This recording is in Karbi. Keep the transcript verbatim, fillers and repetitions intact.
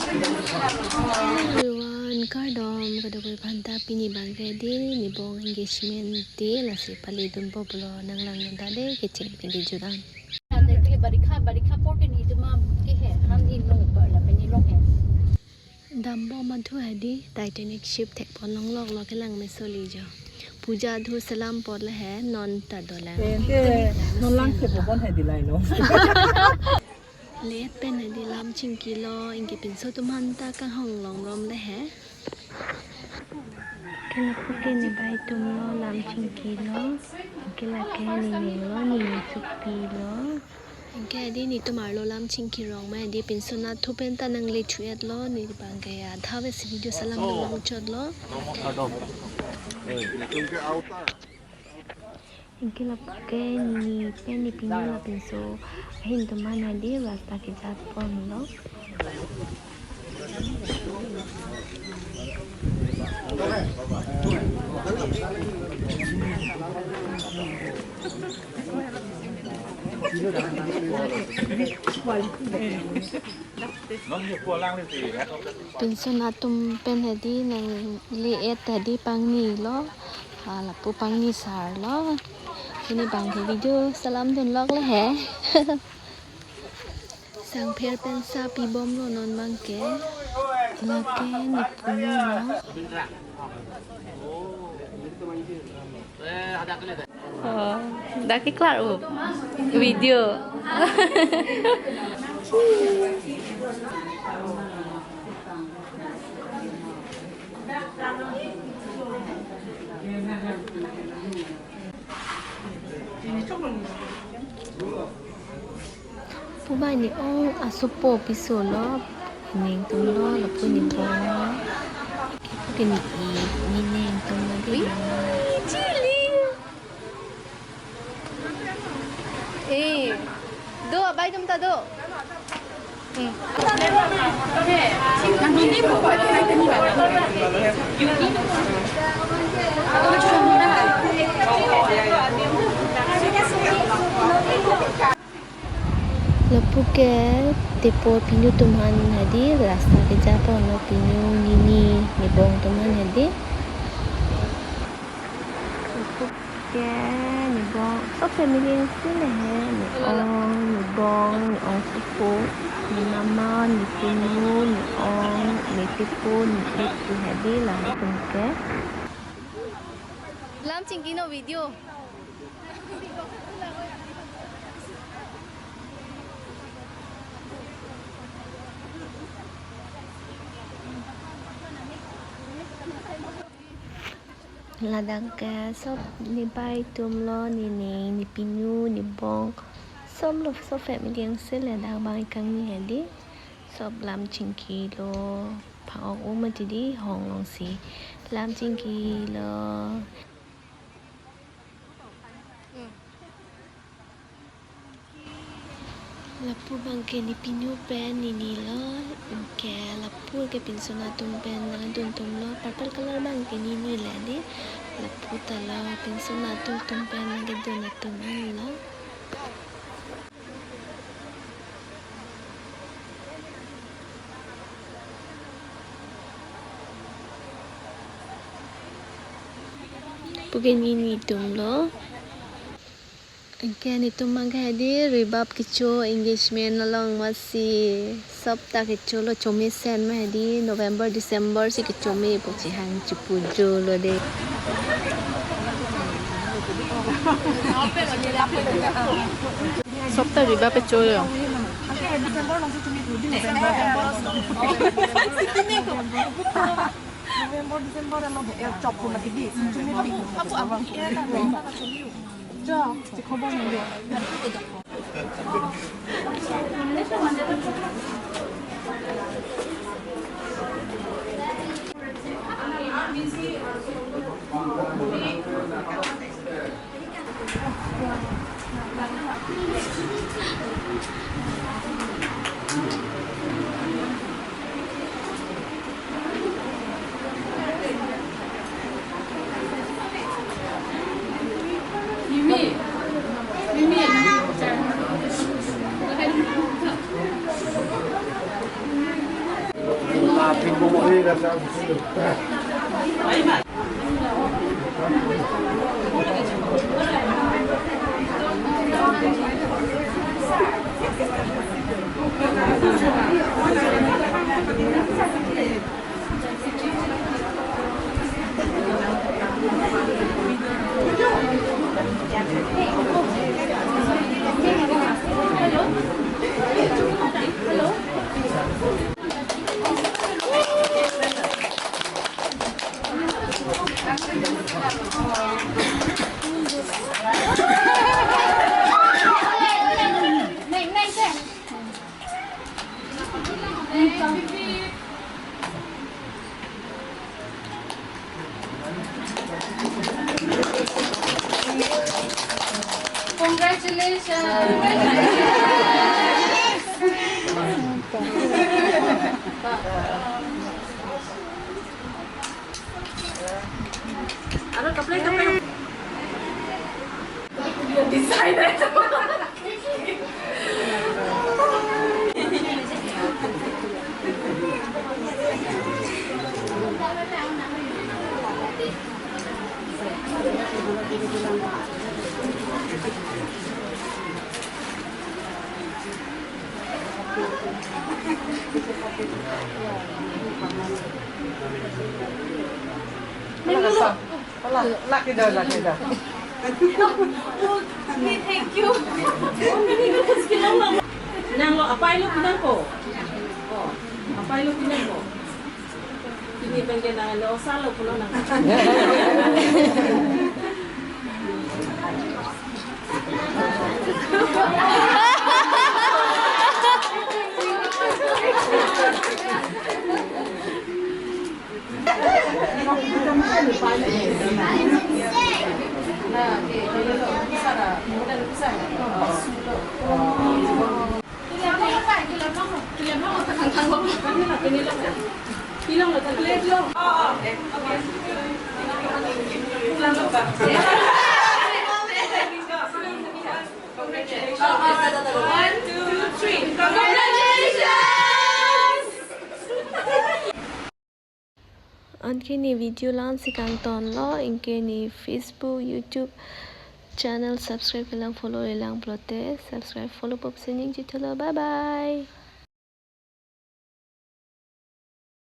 Hello everyone, kardom kadokave aphanta. Pini abangke dei nebong engagement dei, lasi pale dunpo pulo, nang langdun tha dei, kecheng pen kejut an. Dekhiye, barikha, barikha pon ke netum ke hai, hum in log bar la pe ne log hai. Dambom athu hedi Titanic ship thekpon longlok lo, kelang meso li jo. Puja athu selam apot le hai, non ta dolang. Ente non lang ke bobon hedi lailo. Le-et pen hedi lam chingkilo, anke pinso atum aphanta kanghon longrom le hai. Ke lapu ke nebai atumlo, lam chingkilo. Anke lake nening lo, nening chokpilo. Anke hedi netum arlo lam chingkirong ma hedi, pinso nathu pen ta nangle thu-et lo, ne abangke adha ave si video selam dun long chot lo. Anke lapu ke nini pen ne pinu la pinso ahin atum aphan hedi rasta kejapon lo. Pinso nathu atum pen hedi nangle-et hedi pangnilo, ah, lapu pangni sar lo. Pini abangke video selam dunlok le hai. Sangpher pen sa pibomlo non abangke. Lake ne punu lo. Oh, dak ke klar u video. Pu abang ne-ong asopo piso lo, neng atum lo, lapu ne bong lo. Ke ne i, ne neng atum lo dei. Ui, chili. Eh, do, abai atum ta do. Hmm. Lapu ke tepo pinu atum aphan hedi rasta kejapon lo, pinu, nini, nebong atum aphan hedi. Lapu ke nebong, sob family angse le hai, ne-ong, nebong, ne-ongsopo, ne mama, ne pinu, ne-ong, ne tepo, ne-et pu hedi latum ke. Lam chingkinon video. Ladak ke sob nebai atum lo, ne neng, ne pinu, nebong. Sob lo, sob family angse le dak abang ikangni hedi. Sob lam chingkilo. Phang-ok u mati dei, hong longsi lam chingkilo. Hmm. Lapu abangke ne pinu pen nini lo, anke lapu ke pinso nathu atum pen nangdun atum lo, purple color abangke nini le dei, lapu ta lo pinso nathu atum pen nangkedun atum an lo. Pu ke nini atum lo. Anke netum abangke hedi rebap kecho engagement along masi sob ta kecho lo, chomesen ma hedi November, December si kechome pu chihang chipujo lo dei. Sob ta rebap kecho lo. November, December, ano, eh, chop ko lagi di. Chumi di. Ako, ako, iya, na, na, na, chumi. Ja, si khobor nang dia. Congratulations. Aro kapleng, kapleng. Decided. Lake do, lake do. Okay, thank you. Nanglo, apai lo pinangko. Oh, apai lo pinangko. Pini pen ke nanglo, osalo pulo nang. One, two, three. Congratulations! Anke ne video la-ansi kangtonlo, anke ne Facebook, YouTube channel subscribe kelang, follow kelang pulote subscribe, follow pop sining chithelo. Bye bye.